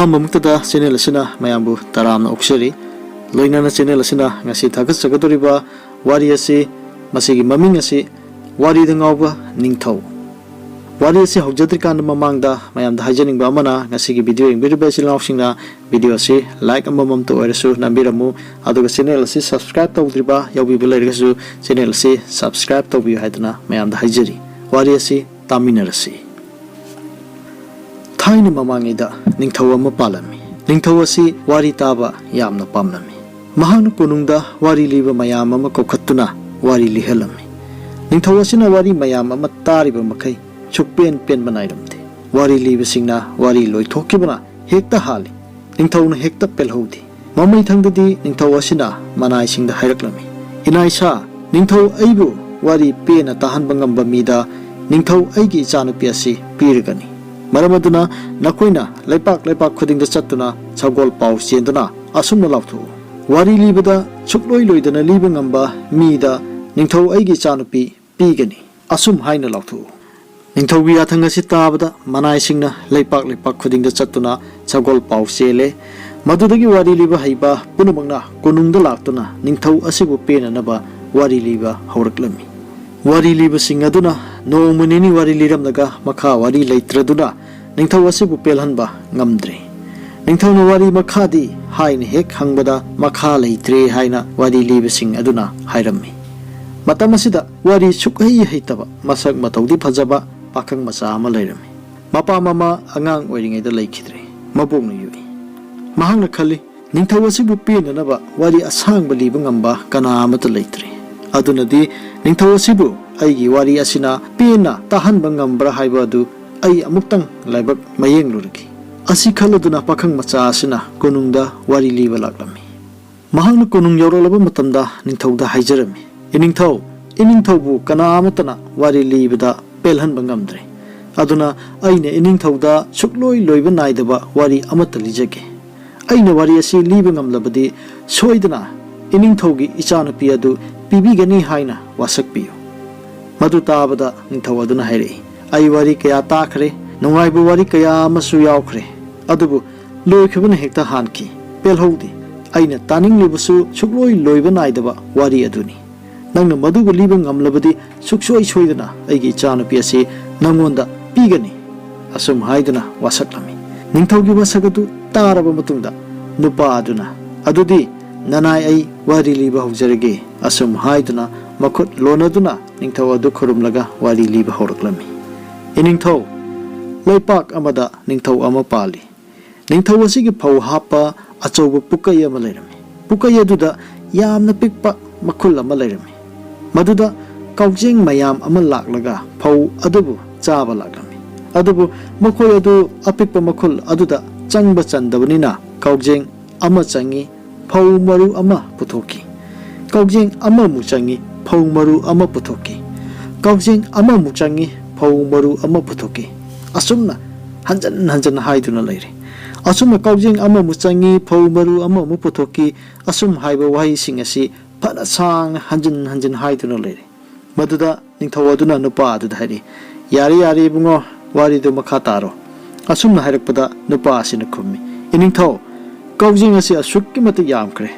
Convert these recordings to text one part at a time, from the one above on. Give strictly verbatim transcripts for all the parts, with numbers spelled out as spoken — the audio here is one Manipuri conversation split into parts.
ꯑꯍꯥꯟꯕꯃꯛꯇꯗ ꯆꯦꯅꯦꯜ ꯑꯁꯤꯅ ꯃꯌꯥꯝꯕꯨ ꯇꯔꯥꯝꯅ ꯑꯣꯛꯆꯔꯤ꯫ ꯂꯣꯏꯅꯅ ꯆꯦꯅꯦꯜ ꯑꯁꯤꯅ ꯉꯁꯤ ꯊꯥꯒꯠꯆꯒꯗꯧꯔꯤꯕ ꯋꯥꯔꯤ ꯑꯁꯤ, ꯃꯁꯤꯒꯤ ꯃꯃꯤꯡ ꯑꯁꯤ ꯋꯥꯔꯤꯗ ꯉꯥꯎꯕ ꯅꯤꯡꯊꯧ꯫ ꯋꯥꯔꯤ ꯑꯁꯤ ꯍꯧꯖꯗ꯭ꯔꯤꯀꯥꯟꯗ ꯃꯃꯥꯡꯗ ꯃꯌꯥꯝꯗ ꯍꯥꯏꯖꯅꯤꯡꯕ ꯑꯃꯅ, ꯉꯁꯤꯒꯤ ꯚꯤꯗꯤꯑꯣ ꯌꯦꯡꯕꯤꯔꯤꯕ ꯏꯆꯤꯜ ꯏꯅꯥꯎꯁꯤꯡꯅ ꯚꯤꯗꯤꯑꯣ ꯑꯁꯤ ꯂꯥꯏꯛ ꯑꯃꯃꯝꯇ ꯑꯣꯏꯔꯁꯨ ꯅꯝꯕꯤꯔꯝꯃꯨ, ꯑꯗꯨꯒ ꯆꯦꯅꯦꯜ ꯑꯁꯤ ꯁꯕꯁꯀ꯭ꯔꯥꯏꯕ ꯇꯧꯗ꯭ꯔꯤꯕ ꯌꯥꯎꯕꯤꯕ ꯂꯩꯔꯒꯁꯨ ꯆꯦꯅꯦꯜ ꯑꯁꯤ ꯁꯕꯁꯀ꯭ꯔꯥꯏꯕ ꯇꯧꯕꯤꯌꯨ ꯍꯥꯏꯗꯨꯅ ꯃꯌꯥꯝꯗ ꯍꯥꯏꯖꯔꯤ꯫ ꯋꯥꯔꯤ ꯑꯁꯤ ꯇꯥꯃꯤꯟꯅꯔꯁꯤ꯫ ꯊꯥꯏꯅ ꯃꯃꯥꯡꯉꯩꯗ ꯅꯤꯡꯊꯧ ꯑꯃ ꯄꯥꯜꯂꯝꯃꯤ꯫ ꯅꯤꯡꯊꯧ ꯑꯁꯤ ꯋꯥꯔꯤ ꯇꯥꯕ ꯌꯥꯝꯅ ꯄꯥꯝꯂꯝꯃꯤ꯫ ꯃꯍꯥꯛꯅ ꯀꯣꯅꯨꯡꯗ ꯋꯥꯔꯤ ꯂꯤꯕ ꯃꯌꯥꯝ ꯑꯃ ꯀꯧꯈꯠꯇꯨꯅ ꯋꯥꯔꯤ ꯂꯤꯍꯜꯂꯝꯃꯤ꯫ ꯅꯤꯡꯊꯧ ꯑꯁꯤꯅ ꯋꯥꯔꯤ ꯃꯌꯥꯝ ꯑꯃ ꯇꯥꯔꯤꯕ ꯃꯈꯩ ꯁꯨꯛꯄꯦꯟ ꯄꯦꯟꯕ ꯅꯥꯏꯔꯝꯗꯦ꯫ ꯋꯥꯔꯤ ꯂꯤꯕꯁꯤꯡꯅ ꯋꯥꯔꯤ ꯂꯣꯏꯊꯣꯛꯈꯤꯕꯅ ꯍꯦꯛꯇ ꯍꯥꯜꯂꯤ꯫ ꯅꯤꯡꯊꯧꯅ ꯍꯦꯛꯇ ꯄꯦꯜꯍꯧꯗꯦ꯫ ꯃꯃꯩꯊꯪꯗꯗꯤ ꯅꯤꯡꯊꯧ ꯑꯁꯤꯅ ꯃꯅꯥꯏꯁꯤꯡꯗ ꯍꯥꯏꯔꯛꯂꯝꯃꯤ, "ꯏꯅꯥꯏꯁꯥ, ꯅꯤꯡꯊꯧ ꯑꯩꯕꯨ ꯋꯥꯔꯤ ꯄꯦꯟꯅ ꯇꯥꯍꯟꯕ ꯉꯝꯕ ꯃꯤꯗ ꯅꯤꯡꯊꯧ ꯑꯩꯒꯤ ꯏꯆꯥꯅꯨꯄꯤ ꯑꯁꯤ ꯄꯤꯔꯒꯅꯤ꯫ ꯃꯔꯝ ꯑꯗꯨꯅ ꯅꯈꯣꯏꯅ ꯂꯩꯄꯥꯛ ꯂꯩꯄꯥꯛ ꯈꯨꯗꯤꯡꯗ ꯆꯠꯇꯨꯅ ꯁꯒꯣꯜ ꯄꯥꯎ ꯆꯦꯟꯗꯨꯅ ꯑꯁꯨꯝꯅ ꯂꯥꯎꯊꯣꯛꯎ, 'ꯋꯥꯔꯤ ꯂꯤꯕꯗ ꯁꯨꯛꯂꯣꯏ ꯂꯣꯏꯗꯅ ꯂꯤꯕ ꯉꯝꯕ ꯃꯤꯗ ꯅꯤꯡꯊꯧ ꯑꯩꯒꯤ ꯏꯆꯥꯅꯨꯄꯤ ꯄꯤꯒꯅꯤ,' ꯑꯁꯨꯝ ꯍꯥꯏꯅ ꯂꯥꯎꯊꯣꯛꯎ꯫ ꯅꯤꯡꯊꯧꯒꯤ ꯌꯥꯊꯪ ꯑꯁꯤ ꯇꯥꯕꯗ ꯃꯅꯥꯏꯁꯤꯡꯅ ꯂꯩꯄꯥꯛ ꯂꯩꯄꯥꯛ ꯈꯨꯗꯤꯡꯗ ꯆꯠꯇꯨꯅ ꯁꯒꯣꯜ ꯄꯥꯎ ꯆꯦꯜꯂꯦ꯫ ꯃꯗꯨꯗꯒꯤ ꯋꯥꯔꯤ ꯂꯤꯕ ꯍꯩꯕ ꯄꯨꯝꯅꯃꯛꯅ ꯀꯣꯅꯨꯡꯗ ꯂꯥꯛꯇꯨꯅ ꯅꯤꯡꯊꯧ ꯑꯁꯤꯕꯨ ꯄꯦꯟꯅꯅꯕ ꯋꯥꯔꯤ ꯂꯤꯕ ꯍꯧꯔꯛꯂꯝꯃꯤ꯫ ꯋꯥꯔꯤ ꯂꯤꯕꯁꯤꯡ ꯑꯗꯨꯅ ꯅꯣꯡꯃ ꯅꯤꯅꯤ ꯋꯥꯔꯤ ꯂꯤꯔꯝꯂꯒ ꯃꯈꯥ ꯋꯥꯔꯤ ꯂꯩꯇ꯭ꯔꯗꯨꯅ ꯅꯤꯡꯊꯧ ꯑꯁꯤꯕꯨ ꯄꯦꯜꯍꯟꯕ ꯉꯝꯗ꯭ꯔꯦ꯫ ꯅꯤꯡꯊꯧꯅ ꯋꯥꯔꯤ ꯃꯈꯥꯗꯤ ꯍꯥꯏꯅ ꯍꯦꯛ ꯍꯪꯕꯗ ꯃꯈꯥ ꯂꯩꯇ꯭ꯔꯦ ꯍꯥꯏꯅ ꯋꯥꯔꯤ ꯂꯤꯕꯁꯤꯡ ꯑꯗꯨꯅ ꯍꯥꯏꯔꯝꯃꯤ꯫ ꯃꯇꯝ ꯑꯁꯤꯗ ꯋꯥꯔꯤ ꯁꯨꯛꯍꯩ ꯍꯩꯇꯕ, ꯃꯁꯛ ꯃꯇꯧꯗꯤ ꯐꯖꯕ ꯄꯥꯈꯪ ꯃꯆꯥ ꯑꯃ ꯂꯩꯔꯝꯃꯤ꯫ ꯃꯄꯥ ꯃꯃꯥ ꯑꯉꯥꯡ ꯑꯣꯏꯔꯤꯉꯩꯗ ꯂꯩꯈꯤꯗ꯭ꯔꯦ꯫ ꯃꯕꯣꯛꯅ ꯌꯣꯛꯏ꯫ ꯃꯍꯥꯛꯅ ꯈꯜꯂꯤ, "ꯅꯤꯡꯊꯧ ꯑꯁꯤꯕꯨ ꯄꯦꯟꯅꯅꯕ ꯋꯥꯔꯤ ꯑꯁꯥꯡꯕ ꯂꯤꯕ ꯉꯝꯕ ꯀꯅꯥ ꯑꯃꯠꯇ ꯂꯩꯇ꯭ꯔꯦ꯫ ꯑꯗꯨꯅꯗꯤ ꯅꯤꯡꯊꯧ ꯑꯁꯤꯕꯨ ꯑꯩꯒꯤ ꯋꯥꯔꯤ ꯑꯁꯤꯅ ꯄꯦꯟꯅ ꯇꯥꯍꯟꯕ ꯉꯝꯕ꯭ꯔꯥ ꯍꯥꯏꯕ ꯑꯗꯨ ꯑꯩ ꯑꯃꯨꯛꯇꯪ ꯂꯥꯏꯕꯛ ꯃꯌꯦꯡꯂꯨꯔꯒꯦ"꯫ ꯑꯁꯤ ꯈꯜꯂꯗꯨꯅ ꯄꯥꯈꯪ ꯃꯆꯥ ꯑꯁꯤꯅ ꯀꯣꯅꯨꯡꯗ ꯋꯥꯔꯤ ꯂꯤꯕ ꯂꯥꯛꯂꯝꯃꯤ꯫ ꯃꯍꯥꯛꯅ ꯀꯣꯅꯨꯡ ꯌꯧꯔꯛꯂꯕ ꯃꯇꯝꯗ ꯅꯤꯡꯊꯧꯗ ꯍꯥꯏꯖꯔꯝꯃꯤ, "ꯏꯅꯤꯡꯊꯧ, ꯏꯅꯤꯡꯊꯧꯕꯨ ꯀꯅꯥ ꯑꯃꯠꯇꯅ ꯋꯥꯔꯤ ꯂꯤꯕꯗ ꯄꯦꯜꯍꯟꯕ ꯉꯝꯗ꯭ꯔꯦ꯫ ꯑꯗꯨꯅ ꯑꯩꯅ ꯏꯅꯤꯡꯊꯧꯗ ꯁꯨꯛꯂꯣꯏ ꯂꯣꯏꯕ ꯅꯥꯏꯗꯕ ꯋꯥꯔꯤ ꯑꯃꯠꯇ ꯂꯤꯖꯒꯦ꯫ ꯑꯩꯅ ꯋꯥꯔꯤ ꯑꯁꯤ ꯂꯤꯕ ꯉꯝꯂꯕꯗꯤ ꯁꯣꯏꯗꯅ ꯏꯅꯤꯡꯊꯧꯒꯤ ꯏꯆꯥꯅꯨꯄꯤ ꯑꯗꯨ ꯄꯤꯕꯤꯒꯅꯤ ꯍꯥꯏꯅ ꯋꯥꯁꯛꯄꯤꯌꯨ"꯫ ꯃꯗꯨ ꯇꯥꯕꯗ ꯅꯤꯡꯊꯧ ꯑꯗꯨꯅ ꯍꯥꯏꯔꯛꯏ, "ꯑꯩ ꯋꯥꯔꯤ ꯀꯌꯥ ꯇꯥꯈ꯭ꯔꯦ, ꯅꯨꯡꯉꯥꯏꯕ ꯋꯥꯔꯤ ꯀꯌꯥ ꯑꯃꯁꯨ ꯌꯥꯎꯈ꯭ꯔꯦ, ꯑꯗꯨꯕꯨ ꯂꯣꯏꯈ꯭ꯔꯕꯅ ꯍꯦꯛꯇ ꯍꯥꯟꯈꯤ꯫ ꯄꯦꯜꯍꯧꯗꯦ꯫ ꯑꯩꯅ ꯇꯥꯅꯤꯡꯂꯤꯕꯁꯨ ꯁꯨꯛꯂꯣꯏ ꯂꯣꯏꯕ ꯅꯥꯏꯗꯕ ꯋꯥꯔꯤ ꯑꯗꯨꯅꯤ꯫ ꯅꯪꯅ ꯃꯗꯨꯕꯨ ꯂꯤꯕ ꯉꯝꯂꯕꯗꯤ ꯁꯨꯛꯁꯣꯏ ꯁꯣꯏꯗꯅ ꯑꯩꯒꯤ ꯏꯆꯥꯅꯨꯄꯤ ꯑꯁꯤ ꯅꯪꯉꯣꯟꯗ ꯄꯤꯒꯅꯤ꯫ ꯑꯁꯨꯝ ꯍꯥꯏꯗꯨꯅ ꯋꯥꯁꯛꯂꯝꯃꯤ꯫ ꯅꯤꯡꯊꯧꯒꯤ ꯋꯥꯁꯛ ꯑꯗꯨ ꯇꯥꯔꯕ ꯃꯇꯨꯡꯗ ꯅꯨꯄꯥ ꯑꯗꯨꯅ, "ꯑꯗꯨꯗꯤ ꯅꯅꯥꯏ, ꯑꯩ ꯋꯥꯔꯤ ꯂꯤꯕ ꯍꯧꯖꯔꯒꯦ," ꯑꯁꯨꯝ ꯍꯥꯏꯗꯨꯅ ꯃꯈꯨꯠ ꯂꯣꯟꯅꯗꯨꯅ ꯅꯤꯡꯊꯧ ꯑꯗꯨ ꯈꯨꯔꯨꯝꯂꯒ ꯋꯥꯔꯤ ꯂꯤꯕ ꯍꯧꯔꯛꯂꯝꯃꯤ꯫ "ꯏꯅꯤꯡꯊꯧ, ꯂꯩꯄꯥꯛ ꯑꯃꯗ ꯅꯤꯡꯊꯧ ꯑꯃ ꯄꯥꯜꯂꯤ꯫ ꯅꯤꯡꯊꯧ ꯑꯁꯤꯒꯤ ꯐꯧ ꯍꯥꯞꯄ ꯑꯆꯧꯕ ꯄꯨꯀꯩ ꯑꯃ ꯂꯩꯔꯝꯃꯤ꯫ ꯄꯨꯀꯩ ꯑꯗꯨꯗ ꯌꯥꯝꯅ ꯄꯤꯛꯄ ꯃꯈꯨꯜ ꯑꯃ ꯂꯩꯔꯝꯃꯤ꯫ ꯃꯗꯨꯗ ꯀꯥꯎꯖꯦꯡ ꯃꯌꯥꯝ ꯑꯃ ꯂꯥꯛꯂꯒ ꯐꯧ ꯑꯗꯨꯕꯨ ꯆꯥꯕ ꯂꯥꯛꯂꯝꯃꯤ꯫ ꯑꯗꯨꯕꯨ ꯃꯈꯣꯏ ꯑꯗꯨ ꯑꯄꯤꯛꯄ ꯃꯈꯨꯜ ꯑꯗꯨꯗ ꯆꯪꯕ ꯆꯟꯗꯕꯅꯤꯅ ꯀꯥꯎꯖꯦꯡ ꯑꯃ ꯆꯪꯏ, ꯐꯧ ꯃꯔꯨ ꯑꯃ ꯄꯨꯊꯣꯛꯈꯤ꯫ ꯀꯥꯎꯖꯦꯡ ꯑꯃꯃꯨꯛ ꯆꯪꯏ, ꯐꯧ ꯃꯔꯨ ꯑꯃ ꯄꯨꯊꯣꯛꯈꯤ꯫ ꯀꯥꯎꯖꯦꯡ ꯑꯃꯃꯨꯛ ꯆꯪꯏ, ꯐꯧ ꯃꯔꯨ ꯑꯃ ꯄꯨꯊꯣꯛꯈꯤ꯫ ꯑꯁꯨꯝꯅ ꯍꯟꯖꯟ ꯍꯟꯖꯟ ꯍꯥꯏꯗꯨꯅ ꯂꯩꯔꯦ꯫ ꯑꯁꯨꯝꯅ ꯀꯥꯎꯖꯦꯡ ꯑꯃꯃꯨꯛ ꯆꯪꯏ, ꯐꯧ ꯃꯔꯨ ꯑꯃꯃꯨꯛ ꯄꯨꯊꯣꯛꯈꯤ꯫ ꯑꯁꯨꯝ ꯍꯥꯏꯕ ꯋꯥꯍꯩꯁꯤꯡ ꯑꯁꯤ ꯐꯅ ꯁꯥꯡꯅ ꯍꯟꯖꯤꯟ ꯍꯟꯖꯤꯟ ꯍꯥꯏꯗꯨꯅ ꯂꯩꯔꯦ꯫ ꯃꯗꯨꯗ ꯅꯤꯡꯊꯧ ꯑꯗꯨꯅ ꯅꯨꯄꯥ ꯑꯗꯨꯗ ꯍꯥꯏꯔꯤ, "ꯌꯥꯔꯦ, ꯌꯥꯔꯦ ꯏꯕꯨꯡꯉꯣ, ꯋꯥꯔꯤꯗꯨ ꯃꯈꯥ ꯇꯥꯔꯣ꯫" ꯑꯁꯨꯝꯅ ꯍꯥꯏꯔꯛꯄꯗ ꯅꯨꯄꯥ ꯑꯁꯤꯅ ꯈꯨꯝꯃꯤ, "ꯏꯅꯤꯡꯊꯧ, ꯀꯥꯎꯖꯦꯡ ꯑꯁꯤ ꯑꯁꯨꯛꯀꯤ ꯃꯇꯤꯛ ꯌꯥꯝꯈ꯭ꯔꯦ꯫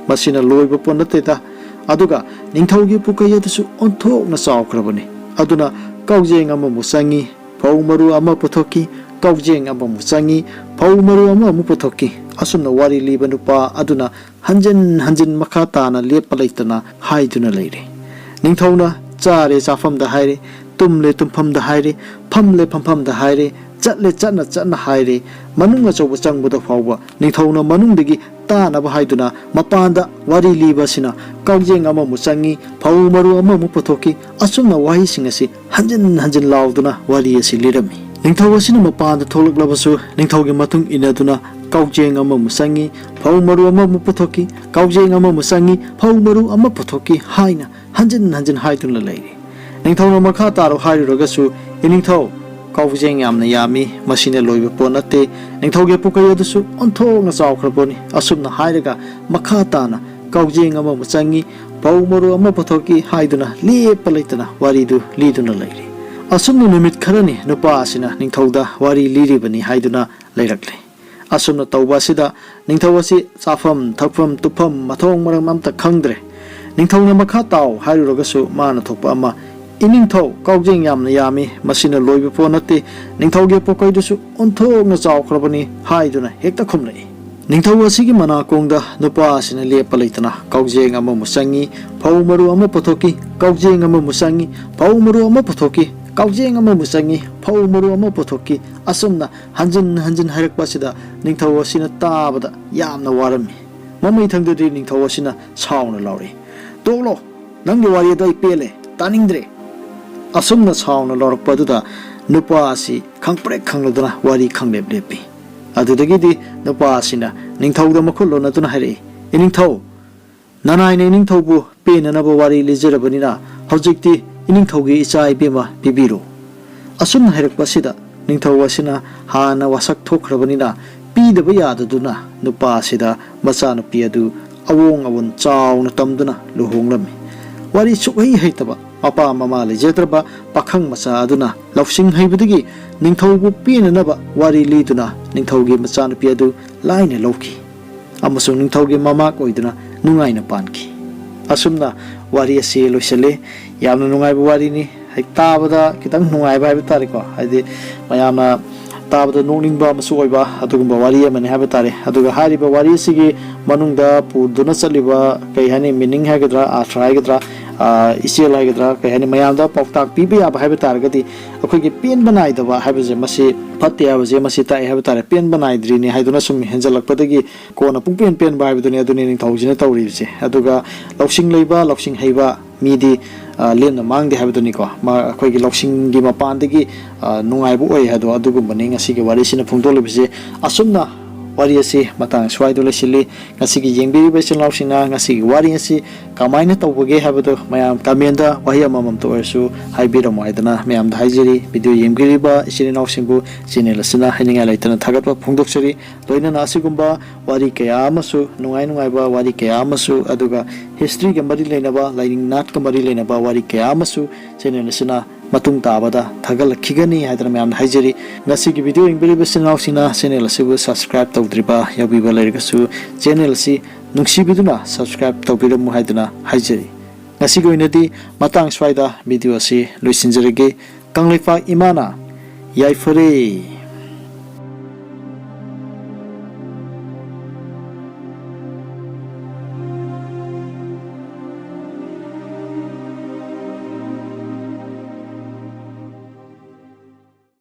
ꯃꯁꯤꯅ ꯂꯣꯏꯕ ꯄꯣꯠ ꯅꯠꯇꯦꯗ꯫ ꯑꯗꯨꯒ ꯅꯤꯡꯊꯧꯒꯤ ꯄꯨꯀꯩ ꯑꯗꯨꯁꯨ ꯑꯣꯟꯊꯣꯛꯅ ꯆꯥꯎꯈ꯭ꯔꯕꯅꯤ꯫ ꯑꯗꯨꯅ ꯀꯥꯎꯖꯦꯡ ꯑꯃꯃꯨꯛ ꯆꯪꯏ, ꯐꯧ ꯃꯔꯨ ꯑꯃ ꯄꯨꯊꯣꯛꯈꯤ, ꯀꯥꯎꯖꯦꯡ ꯑꯃꯃꯨꯛ ꯆꯪꯏ, ꯐꯧ ꯃꯔꯨ ꯑꯃꯃꯨꯛ ꯄꯨꯊꯣꯛꯈꯤ꯫" ꯑꯁꯨꯝꯅ ꯋꯥꯔꯤ ꯂꯤꯕ ꯅꯨꯄꯥ ꯑꯗꯨꯅ ꯍꯟꯖꯤꯟ ꯍꯟꯖꯤꯟ ꯃꯈꯥ ꯇꯥꯅ ꯂꯦꯞꯄ ꯂꯩꯇꯅ ꯍꯥꯏꯗꯨꯅ ꯂꯩꯔꯦ꯫ ꯅꯤꯡꯊꯧꯅ ꯆꯥꯔꯦ ꯆꯥꯐꯝꯗ ꯍꯥꯏꯔꯦ, ꯇꯨꯝꯂꯦ ꯇꯨꯝꯐꯝꯗ ꯍꯥꯏꯔꯦ, ꯐꯝꯂꯦ ꯐꯝꯐꯝꯗ ꯍꯥꯏꯔꯦ, ꯆꯠꯂꯦ ꯆꯠꯅ ꯆꯠꯅ ꯍꯥꯏꯔꯦ, ꯃꯅꯨꯡ ꯑꯆꯧꯕ ꯆꯪꯕꯗ ꯐꯥꯎꯕ ꯅꯤꯡꯊꯧꯅ ꯃꯅꯨꯡꯗꯒꯤ ꯇꯥꯅꯕ ꯍꯥꯏꯗꯨꯅ ꯃꯄꯥꯟꯗ ꯋꯥꯔꯤ ꯂꯤꯕ ꯑꯁꯤꯅ ꯀꯥꯎꯖꯦꯡ ꯑꯃꯃꯨꯛ ꯆꯪꯏ, ꯐꯧ ꯃꯔꯨ ꯑꯃꯃꯨꯛ ꯄꯨꯊꯣꯛꯈꯤ꯫ ꯑꯁꯨꯝꯅ ꯋꯥꯍꯩꯁꯤꯡ ꯑꯁꯤ ꯍꯟꯖꯤꯟ ꯍꯟꯖꯤꯟ ꯂꯥꯎꯗꯨꯅ ꯋꯥꯔꯤ ꯑꯁꯤ ꯂꯤꯔꯝꯃꯤ꯫ ꯅꯤꯡꯊꯧ ꯑꯁꯤꯅ ꯃꯄꯥꯟꯗ ꯊꯣꯛꯂꯛꯂꯕꯁꯨ ꯅꯤꯡꯊꯧꯒꯤ ꯃꯇꯨꯡ ꯏꯟꯅꯗꯨꯅ ꯀꯥꯎꯖꯦꯡ ꯑꯃꯃꯨꯛ ꯆꯪꯏ, ꯐꯧ ꯃꯔꯨ ꯑꯃꯃꯨꯛ ꯄꯨꯊꯣꯛꯈꯤ, ꯀꯥꯎꯖꯦꯡ ꯑꯃꯃꯨꯛ ꯆꯪꯏ, ꯐꯧ ꯃꯔꯨ ꯑꯃ ꯄꯨꯊꯣꯛꯈꯤ ꯍꯥꯏꯅ ꯍꯟꯖꯤꯟ ꯍꯟꯖꯤꯟ ꯍꯥꯏꯗꯨꯅ ꯂꯩꯔꯤ꯫ ꯅꯤꯡꯊꯧꯅ ꯃꯈꯥ ꯇꯥꯔꯣ ꯍꯥꯏꯔꯨꯔꯒꯁꯨ, "ꯏꯅꯤꯡꯊꯧ, ꯀꯥꯎꯖꯦꯡ ꯌꯥꯝꯅ ꯌꯥꯝꯃꯤ, ꯃꯁꯤꯅ ꯂꯣꯏꯕ ꯄꯣꯠ ꯅꯠꯇꯦ꯫ ꯅꯤꯡꯊꯧꯒꯤ ꯄꯨꯀꯩ ꯑꯗꯨꯁꯨ ꯑꯣꯟꯊꯣꯛꯅ ꯆꯥꯎꯈ꯭ꯔꯕꯅꯤ꯫" ꯑꯁꯨꯝꯅ ꯍꯥꯏꯔꯒ ꯃꯈꯥ ꯇꯥꯅ ꯀꯥꯎꯖꯦꯡ ꯑꯃꯃꯨꯛ ꯆꯪꯏ, ꯐꯧ ꯃꯔꯨ ꯑꯃ ꯄꯨꯊꯣꯛꯏ ꯍꯥꯏꯗꯨꯅ ꯂꯦꯞꯄ ꯂꯩꯇꯅ ꯋꯥꯔꯤꯗꯨ ꯂꯤꯗꯨꯅ ꯂꯩꯔꯤ꯫ ꯑꯁꯨꯝꯅ ꯅꯨꯃꯤꯠ ꯈꯔꯅꯤ ꯅꯨꯄꯥ ꯑꯁꯤꯅ ꯅꯤꯡꯊꯧꯗ ꯋꯥꯔꯤ ꯂꯤꯔꯤꯕꯅꯤ ꯍꯥꯏꯗꯨꯅ ꯂꯩꯔꯛꯂꯦ꯫ ꯑꯁꯨꯝꯅ ꯇꯧꯕ ꯑꯁꯤꯗ ꯅꯤꯡꯊꯧ ꯑꯁꯤ ꯆꯥꯐꯝ, ꯊꯛꯐꯝ, ꯇꯨꯝꯐꯝ, ꯃꯊꯣꯡ ꯃꯔꯝ ꯑꯝꯇ ꯈꯪꯗ꯭ꯔꯦ꯫ ꯅꯤꯡꯊꯧꯅ ꯃꯈꯥ ꯇꯥꯎ ꯍꯥꯏꯔꯨꯔꯒꯁꯨ ꯃꯥꯅ ꯊꯣꯛꯄ ꯑꯃ, "ꯏꯅꯤꯡꯊꯧ, ꯀꯥꯎꯖꯦꯡ ꯌꯥꯝꯅ ꯌꯥꯝꯃꯤ, ꯃꯁꯤꯅ ꯂꯣꯏꯕ ꯄꯣꯠ ꯅꯠꯇꯦ, ꯅꯤꯡꯊꯧꯒꯤ ꯄꯣꯀꯩꯗꯨꯁꯨ ꯑꯣꯟꯊꯣꯛꯅ ꯆꯥꯎꯈ꯭ꯔꯕꯅꯤ" ꯍꯥꯏꯗꯨꯅ ꯍꯦꯛꯇ ꯈꯨꯝꯂꯛꯏ꯫ ꯅꯤꯡꯊꯧ ꯑꯁꯤꯒꯤ ꯃꯅꯥꯀꯣꯡꯗ ꯅꯨꯄꯥ ꯑꯁꯤꯅ ꯂꯦꯞꯄ ꯂꯩꯇꯅ ꯀꯥꯎꯖꯦꯡ ꯑꯃꯃꯨꯛ ꯆꯪꯏ, ꯐꯧ ꯃꯔꯨ ꯑꯃ ꯄꯨꯊꯣꯛꯈꯤ, ꯀꯥꯎꯖꯦꯡ ꯑꯃꯃꯨꯛ ꯆꯪꯏ, ꯐꯧ ꯃꯔꯨ ꯑꯃ ꯄꯨꯊꯣꯛꯈꯤ, ꯀꯥꯎꯖꯦꯡ ꯑꯃꯃꯨꯛ ꯆꯪꯏ, ꯐꯧ ꯃꯔꯨ ꯑꯃ ꯄꯨꯊꯣꯛꯈꯤ꯫ ꯑꯁꯨꯝꯅ ꯍꯟꯖꯤꯟ ꯍꯟꯖꯤꯟ ꯍꯥꯏꯔꯛꯄ ꯑꯁꯤꯗ ꯅꯤꯡꯊꯧ ꯑꯁꯤꯅ ꯇꯥꯕꯗ ꯌꯥꯝꯅ ꯋꯥꯔꯝꯃꯤ꯫ ꯃꯃꯩ ꯊꯪꯗꯗꯤ ꯅꯤꯡꯊꯧ ꯑꯁꯤꯅ ꯁꯥꯎꯅ ꯂꯥꯎꯔꯛꯏ, "ꯇꯣꯛꯂꯣ! ꯅꯪꯒꯤ ꯋꯥꯔꯤ ꯑꯗꯣ ꯑꯩ ꯄꯦꯜꯂꯦ, ꯇꯥꯅꯤꯡꯗ꯭ꯔꯦ!" ꯑꯁꯨꯝꯅ ꯁꯥꯎꯅ ꯂꯥꯎꯔꯛꯄ ꯑꯗꯨꯗ ꯅꯨꯄꯥ ꯑꯁꯤ ꯈꯪꯄ꯭ꯔꯦꯛ ꯈꯪꯂꯗꯨꯅ ꯋꯥꯔꯤ ꯈꯪꯂꯦꯞ ꯂꯦꯞꯄꯤ꯫ ꯑꯗꯨꯗꯒꯤꯗꯤ ꯅꯨꯄꯥ ꯑꯁꯤꯅ ꯅꯤꯡꯊꯧꯗ ꯃꯈꯨꯠ ꯂꯣꯟꯅꯗꯨꯅ ꯍꯥꯏꯔꯛꯏ, "ꯏꯅꯤꯡꯊꯧ, ꯅꯅꯥꯏꯅ ꯏꯅꯤꯡꯊꯧꯕꯨ ꯄꯦꯟꯅꯅꯕ ꯋꯥꯔꯤ ꯂꯤꯖꯔꯕꯅꯤꯅ ꯍꯧꯖꯤꯛꯇꯤ ꯏꯅꯤꯡꯊꯧꯒꯤ ꯏꯆꯥ ꯏꯕꯦꯝꯃ ꯄꯤꯕꯤꯔꯣ꯫" ꯑꯁꯨꯝꯅ ꯍꯥꯏꯔꯛꯄ ꯑꯁꯤꯗ ꯅꯤꯡꯊꯧ ꯑꯁꯤꯅ ꯍꯥꯟꯅ ꯋꯥꯁꯛ ꯊꯣꯛꯈ꯭ꯔꯕꯅꯤꯅ ꯄꯤꯗꯕ ꯌꯥꯗꯗꯨꯅ ꯅꯨꯄꯥ ꯑꯁꯤꯗ ꯃꯆꯥꯅꯨꯄꯤ ꯑꯗꯨ ꯑꯋꯣꯡ ꯑꯋꯣꯟ ꯆꯥꯎꯅ ꯇꯝꯗꯨꯅ ꯂꯨꯍꯣꯡꯂꯝꯃꯤ꯫ ꯋꯥꯔꯤ ꯁꯨꯛꯍꯩ ꯍꯩꯇꯕ, ꯃꯄꯥ ꯃꯃꯥ ꯂꯩꯖꯗ꯭ꯔꯕ ꯄꯥꯈꯪ ꯃꯆꯥ ꯑꯗꯨꯅ ꯂꯧꯁꯤꯡ ꯍꯩꯕꯗꯒꯤ ꯅꯤꯡꯊꯧꯕꯨ ꯄꯦꯟꯅꯅꯕ ꯋꯥꯔꯤ ꯂꯤꯗꯨꯅ ꯅꯤꯡꯊꯧꯒꯤ ꯃꯆꯥꯅꯨꯄꯤ ꯑꯗꯨ ꯂꯥꯏꯅ ꯂꯧꯈꯤ ꯑꯃꯁꯨꯡ ꯅꯤꯡꯊꯧꯒꯤ ꯃꯃꯥꯛ ꯑꯣꯏꯗꯨꯅ ꯅꯨꯡꯉꯥꯏꯅ ꯄꯥꯟꯈꯤ꯫ ꯑꯁꯨꯝꯅ ꯋꯥꯔꯤ ꯑꯁꯤ ꯂꯣꯏꯁꯤꯜꯂꯤ꯫ ꯌꯥꯝꯅ ꯅꯨꯡꯉꯥꯏꯕ ꯋꯥꯔꯤꯅꯤ꯫ ꯍꯦꯛ ꯇꯥꯕꯗ ꯈꯤꯇꯪ ꯅꯨꯡꯉꯥꯏꯕ ꯍꯥꯏꯕ ꯇꯥꯔꯦꯀꯣ, ꯍꯥꯏꯗꯤ ꯃꯌꯥꯝꯅ ꯇꯥꯕꯗ ꯅꯣꯛꯅꯤꯡꯕ ꯑꯃꯁꯨ ꯑꯣꯏꯕ ꯑꯗꯨꯒꯨꯝꯕ ꯋꯥꯔꯤ ꯑꯃꯅꯤ ꯍꯥꯏꯕ ꯇꯥꯔꯦ꯫ ꯑꯗꯨꯒ ꯍꯥꯏꯔꯤꯕ ꯋꯥꯔꯤ ꯑꯁꯤꯒꯤ ꯃꯅꯨꯡꯗ ꯄꯨꯗꯨꯅ ꯆꯠꯂꯤꯕ, ꯀꯩ ꯍꯥꯏꯅꯤ, meaning ꯍꯥꯏꯒꯗ꯭ꯔꯥ, ꯑꯥꯔꯊ ꯍꯥꯏꯒꯗ꯭ꯔꯥ, ꯑꯥ, ꯏꯆꯦꯜ ꯍꯥꯏꯒꯗ꯭ꯔꯥ, ꯀꯩ ꯍꯥꯏꯅꯤ, ꯃꯌꯥꯝꯗ ꯄꯥꯎꯇꯥꯛ ꯄꯤꯕ ꯌꯥꯕ ꯍꯥꯏꯕ ꯇꯥꯔꯒꯗꯤ ꯑꯩꯈꯣꯏꯒꯤ ꯄꯦꯟꯕ ꯅꯥꯏꯗꯕ ꯍꯥꯏꯕꯁꯦ ꯃꯁꯤ ꯐꯠꯇꯦ ꯍꯥꯏꯕꯁꯦ ꯃꯁꯤ ꯇꯥꯛꯑꯦ ꯍꯥꯏꯕ ꯇꯥꯔꯦ꯫ ꯄꯦꯟꯕ ꯅꯥꯏꯗ꯭ꯔꯤꯅꯤ ꯍꯥꯏꯗꯨꯅ ꯁꯨꯝ ꯍꯦꯟꯖꯜꯂꯛꯄꯗꯒꯤ ꯀꯣꯟꯅ ꯄꯨꯡꯄꯦꯟ ꯄꯦꯟꯕ ꯍꯥꯏꯕꯗꯨꯅꯤ, ꯑꯗꯨꯅꯤ ꯅꯤꯡꯊꯧꯁꯤꯅ ꯇꯧꯔꯤꯕꯁꯦ꯫ ꯑꯗꯨꯒ ꯂꯧꯁꯤꯡ ꯂꯩꯕ, ꯂꯧꯁꯤꯡ ꯍꯩꯕ ꯃꯤꯗꯤ, ꯑ, ꯂꯦꯝꯅ ꯃꯥꯡꯗꯦ ꯍꯥꯏꯕꯗꯨꯅꯤꯀꯣ꯫ ꯃꯥ-, ꯑꯩꯈꯣꯏꯒꯤ ꯂꯧꯁꯤꯡꯒꯤ ꯃꯄꯥꯟꯗꯒꯤ, ꯑ, ꯅꯨꯡꯉꯥꯏꯕ ꯑꯣꯏ ꯍꯥꯏꯗꯣ ꯑꯗꯨꯒꯨꯝꯕꯅꯤ ꯉꯁꯤꯒꯤ ꯋꯥꯔꯤꯁꯤꯅ ꯐꯣꯡꯗꯣꯛꯂꯤꯕꯁꯦ꯫ ꯑꯁꯨꯝꯅ ꯋꯥꯔꯤ ꯑꯁꯤ ꯃꯇꯥꯡ ꯁ꯭ꯋꯥꯏꯗ ꯂꯣꯏꯁꯤꯜꯂꯤ꯫ ꯉꯁꯤꯒꯤ ꯌꯦꯡꯕꯤꯔꯤꯕ ꯏꯆꯤꯜ ꯏꯅꯥꯎꯁꯤꯡꯅ ꯉꯁꯤꯒꯤ ꯋꯥꯔꯤ ꯑꯁꯤ ꯀꯃꯥꯏꯅ ꯇꯧꯕꯒꯦ ꯍꯥꯏꯕꯗꯨ ꯃꯌꯥꯝ comment ꯋꯥꯍꯩ ꯑꯃꯃꯝꯇ ꯑꯣꯏꯔꯁꯨ ꯍꯥꯏꯕꯤꯔꯝꯃꯣ ꯍꯥꯏꯗꯅ ꯃꯌꯥꯝꯗ ꯍꯥꯏꯖꯔꯤ꯫ Video ꯌꯦꯡꯕꯤꯔꯤꯕ ꯏꯆꯤꯜ ꯏꯅꯥꯎꯁꯤꯡꯕꯨ channel ꯑꯁꯤꯅ ꯍꯥꯏꯅꯤꯡꯉꯥꯏ ꯂꯩꯇꯅ ꯊꯥꯒꯠꯄ ꯐꯣꯡꯗꯣꯛꯆꯔꯤ꯫ ꯂꯣꯏꯅꯅ ꯑꯁꯤꯒꯨꯝꯕ ꯋꯥꯔꯤ ꯀꯌꯥ ꯑꯃꯁꯨ, ꯅꯨꯡꯉꯥꯏ ꯅꯨꯡꯉꯥꯏꯕ ꯋꯥꯔꯤ ꯀꯌꯥ ꯑꯃꯁꯨ, ꯑꯗꯨꯒ historyꯒ ꯃꯔꯤ ꯂꯩꯅꯕ, ꯂꯥꯏꯅꯤꯡ ꯅꯥꯠꯀ ꯃꯔꯤ ꯂꯩꯅꯕ ꯋꯥꯔꯤ ꯀꯌꯥ ꯑꯃꯁꯨ channel ꯑꯁꯤꯅ ꯃꯇꯨꯡ ꯇꯥꯕꯗ ꯊꯥꯒꯠꯂꯛꯈꯤꯒꯅꯤ ꯍꯥꯏꯗꯅ ꯃꯌꯥꯝꯅ ꯍꯥꯏꯖꯔꯤ꯫ ꯉꯁꯤꯒꯤ video ꯌꯦꯡꯕꯤꯔꯤꯕ ꯏꯆꯤꯟ ꯏꯅꯥꯎꯁꯤꯡꯅ channel ꯑꯁꯤꯕꯨ subscribe ꯇꯧꯗ꯭ꯔꯤꯕ ꯌꯥꯎꯕꯤꯕ ꯂꯩꯔꯒꯁꯨ, channel ꯑꯁꯤ ꯅꯨꯡꯁꯤꯕꯤꯗꯨꯅ subscribe ꯇꯧꯕꯤꯔꯝꯃꯨ ꯍꯥꯏꯗꯨꯅ ꯍꯥꯏꯖꯔꯤ꯫ ꯉꯁꯤꯒꯤ ꯑꯣꯏꯅꯗꯤ ꯃꯇꯥꯡ ꯁ꯭ꯋꯥꯏꯗ video ꯑꯁꯤ ꯂꯣꯏꯁꯤꯟꯖꯔꯒꯦ꯫ ꯀꯪꯂꯩꯄꯥꯛ ꯏꯃꯥꯅ ꯌꯥꯏꯐꯔꯦ꯫